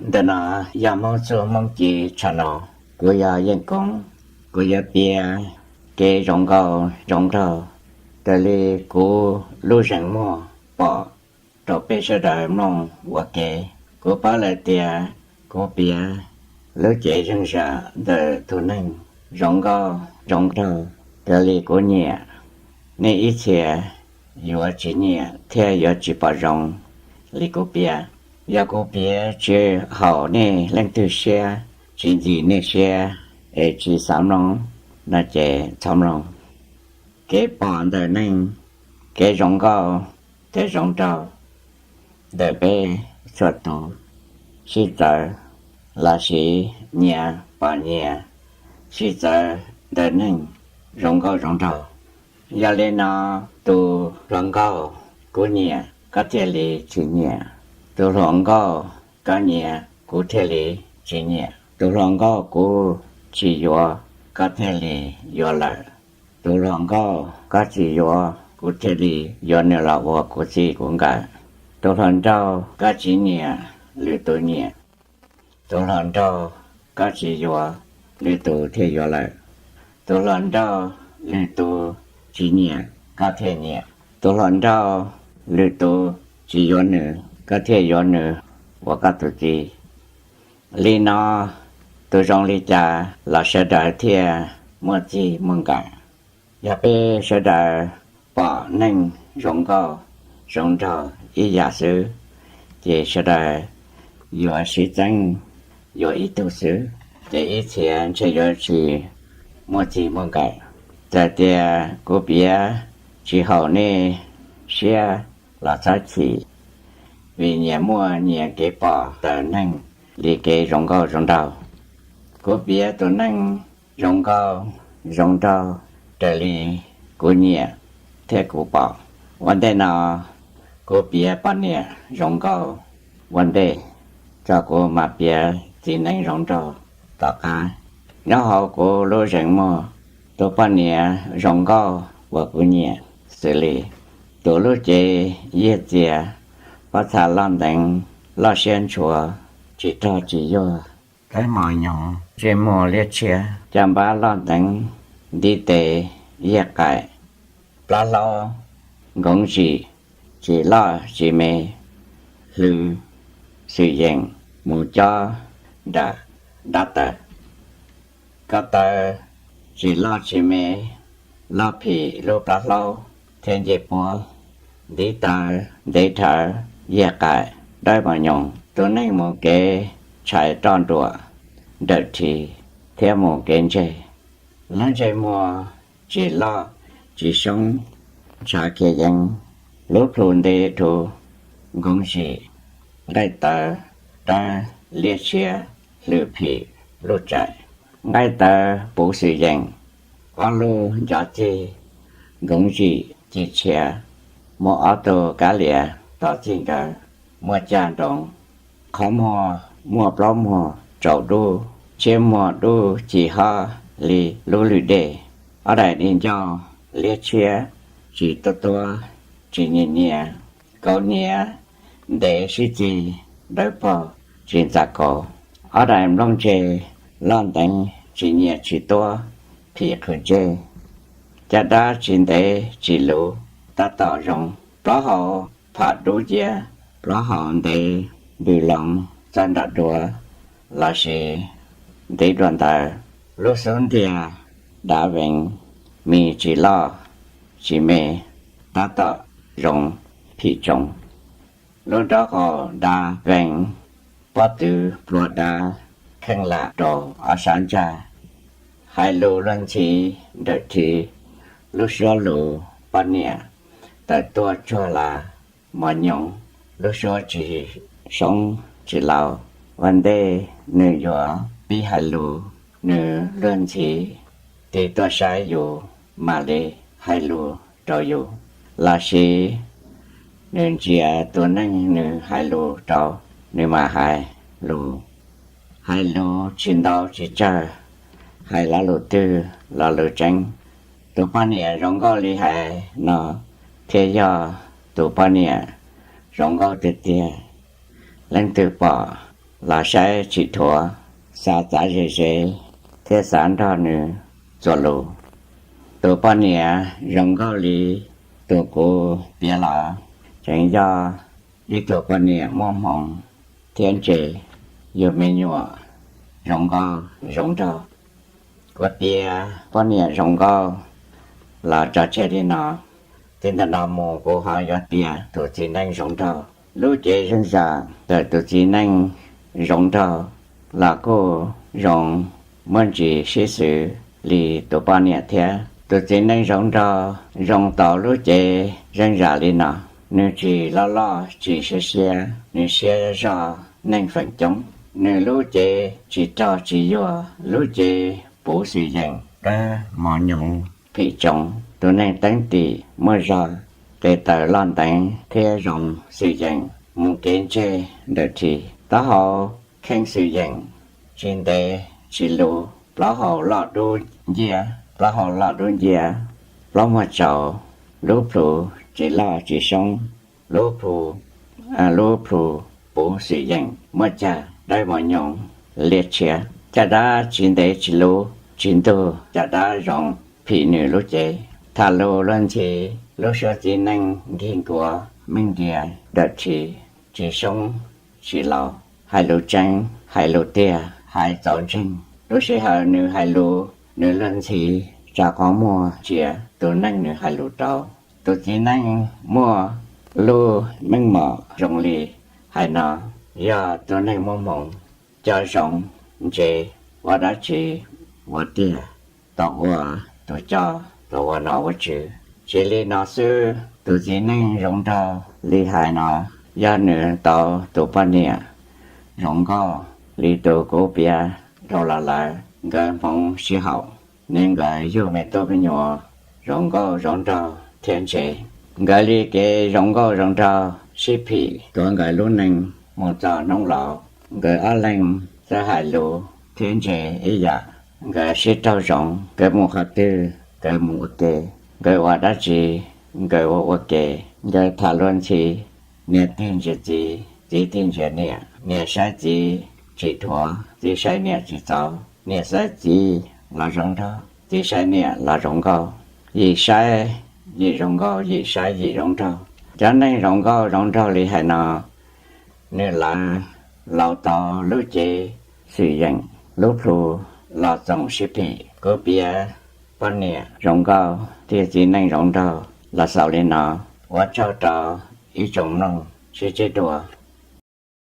Ntawm no yog Hmoob txuj Hmoob ci tsha no. Kuv yog Yeej Koob, kuv yuav piav kev zoo nkauj zoo nraug raws li kuv lub zeem muag pom rau peb sawv daws mloog ua ke. Kuv paub lawm tias kuv piav lub cev zeej zam ntawm tus neeg zoo nkauj zoo nraug raws li kuv nyiam, nej ib txhia yuav tsis nyiam thiab yuav tsis pom zoo li kuv piav. Yog kuv piav tsis haum nej leej twg siab, tsis ntxim nej siab es tsis xav mloog no ces txhob mloog. Kev pom ntawm neeg, kev zoo nkauj thiab zoo nraug ntawm peb txhua tus sib txawv los sis nyias pom nyias sib txawv ntawm neeg zoo nkauj zoo nraug. Yog li no, tus hluas nkauj kuv nyiam koj thiaj li tsis nyiam, tus hluas nkauj koj nyiam kuv thiaj li tsis nyiam, tus hluas nkauj kuv tsis yuav koj thiaj li yuav lawm, tus hluas nkauj koj tsis yuav kuv thiaj li yuav nws los ua kuv txij kuv nkawm. Tus hluas nraug koj tsis nyiam, lwm tus nyiam, tus hluas nraug koj tsis yuav, lwm tus thiaj yuav lawm, tus hluas nraug lwm tus tsis nyiam koj thiaj nyiam, tus hluas nraug lwm tus tsis yuav nws koj thiaj yuav nws ua koj tus txiv. Li no, tus zoo li cas los sawv daws thiaj muaj txij muaj nkawm. Yog peb sawv daws pom neeg zoo nkauj zoo nraug ib yam xwb, ces sawv daws yuav sib txeeb yuav ib tug xwb, ces ib txhia ntshe yuav tsis muaj txij muaj nkawm. Txawm tias kuv piav tsis haum nej siab los txhob chim, vim nyias muaj nyias kev pom ntawm neeg li kev zoo nkauj zoo nraug. Kuv piav tus neeg zoo nkauj zoo nraug raws li kuv nyiam thiab kuv pom. Ua ntej no, kuv piav poj niam zoo nkauj ua ntej, tso kuv mam piav txiv neeb zoo nraug tom qab. Nyob hauv kuv lub zeem muag, tus poj niam zoo nkauj uas kuv nyiam xws li tus lub cev yiag txias, pob txha loj nteev, loj siab ntshua, tsis rog tsis yuag, dawb mos nyoos, ntsej muag liab tshiab, caj npab loj nteev, ntiv tes yiag qaim, plab hlaub nkoov zim, tsis loj tsis me, hlws xwm yeem mus cob nram dab taws. Ko taw tsis loj tsis me, loj phim lub plab hlaub thiab ncej puab, ntiv taw ntev dhawv, yiag qaim dawb mos nyoos. Tus neeg mus kev tshais roj nruam nrawm rhi thiab mus kev ntseg. Lub ntsej muag tsis loj tsis soob, ntshav khiav yeev, lub plhu ntev dhuv nkoov zim, nqaij tawv dawb liab tshiab, hlws phim lub tsaim, nqaij tawv puv xwm yeem, ob lub ncov cig nkoov zim ci tshia, muaj ob tug kab lias tom txij nkawd, muaj caj nroos, qhov muag muaj plaub muag tsaus dub, tshiab muag dub ci hob li lub lwm dej, ob daim di ncauj liab tshiab, tsis tuab tuab tsis nyias nyias, kaus hniav ntev sib txig dawb paug tsis ntxav kaus, ob daim nplooj ntse loj nteev tsis nyias tsis tuab phim qhwv ntsej, caj dab tsis ntev tsis luv tab tom zoo, plaub hau pham dub ciab, plaub hau ntev ntws loov txawj nram duav lossis ntiv dua ntawd, lub xub ntiag dav veev, mis tsis loj tsis me, tab tom zoo phim tsoos, lub nraub qaum dav veev, pob tw plua dav, kheej lam rau ob sab ntsag, hais lus luag ntxhi nrawm rhi, lub suab lus poj niam tawm tuaj tsuag las mos nyoos, lub suab tsis soob tsis laus. Ua ntej nws yuav pib hais lus, nws luag ntxhi tig tuaj saib yus mam li hais lus rau yus, lossis nws ntsia tus neeg nws hais lus rau, nws mam hais lus. Hais lus tsis ntau tsis tsawg, hais lo lus twg lo lus tseeb. Tus poj niam zoo nkauj li hais no thiaj yog tus poj niam zoo nkauj tiag tiag. Leej twg pom los saib tsis dhuav, xav txav ze ze thiab xav nrog nws txuas lus. Tus poj niam zoo nkauj li tus kuv piav los tseem yog ib tug poj niam muaj hmoov thiab ntse, yug me nyuam zoo nkauj zoo nraug. Kuv piav poj niam zoo nkauj los tso tseg li no. Txij ntawm no mus kuv ho yuav piav tus txiv neej zoo nraug. Lub cev zeej zam ntawm tus txiv neej zoo nraug los kuj zoo muaj ntsis sib xws li tus poj niam thiab. Tus txiv neej zoo nraug zoo tau lub cev zeej zam li no: nws tsis loj loj tsis siab siab, nws siab zog neeg feem coob. Nws lub cev tsis rog tsis yuag, lub cev puv xwm yeem, dawb mos nyoos phim tsoov. Tus neeg teeb tim muaj zog, tes taw loj nteev thiab zoo xwm yeem, mus kev ntseg ntawm ris. Taub hau kheej xwm yeem, tsis ntev tsis luv, plaub hau loj dub nciab, plaub hau loj dub nciab, plaub muag tsaus, lub plhu tsis loj tsis soob, lub plhu, lub plhu puv xwm yeem, muaj cag dawb mos nyoos liab tshiab. Caj dab tsis ntev tsis luv, tsis ntug, caj dab zoo phim nws lub cev. Tham lus luag ntxhi, lub suab txiv neej nkig nkuav meej ntias ntawm ris, tsis soob tsis laus, hais lus tseeb hais lus tiag hais txaus ntseeg. Lub sij hawm nws hais lus, nws luag ntxhi, tsa qhov muag ntsia tus neeg nws hais lus rau. Tus txiv neej muaj lub meej mom zoo li hais no: yog tus neeg muaj hmoov, coj zoo ntse, ua dab tsi ua tiag, tau ua tus coj, tau ua nom ua tswv. Tsis li no xwb, tus txiv neej zoo nraug li hais no, yog nws tau tus poj niam zoo nkauj li tus kuv piav rau los lawm, nkawd hmoov sib haum, nws nkawd yug me tub me nyuam zoo nkauj zoo nraug thiab ntse. Nkawd li kev zoo nkauj zoo nraug sib phim tuav nkawd lub neej mus txog hnub laus. Nkawd ob leeg txawj hais lus thiab ntse ib yam, nkawd sib raug zoo, nkawd mus qhov twg nkawd mus ua ke, nkawd ua dab tsi nkawd ua ua ke, nkawd tham luag ntxhi, niam tig ntsia txiv, txiv tig ntsia niam, niam saib txiv tsis dhuav, txiv saib niam tsis txaus, niam saib txiv los zoo nraug, txiv saib niam los zoo nkauj. Yim saib yim zoo nkauj, yim saib yim zoo nraug. Cov neeg zoo nkauj zoo nraug li hais no, nws lawv laus tau lub cev xwm yeem, lub plhu los txoos sib phim. Kuv piav poj niam zoo nkauj thiab txiv neej zoo nraug los xaus li no. Ua tsaug rau ib tsoom mloog, sib ntsib dua.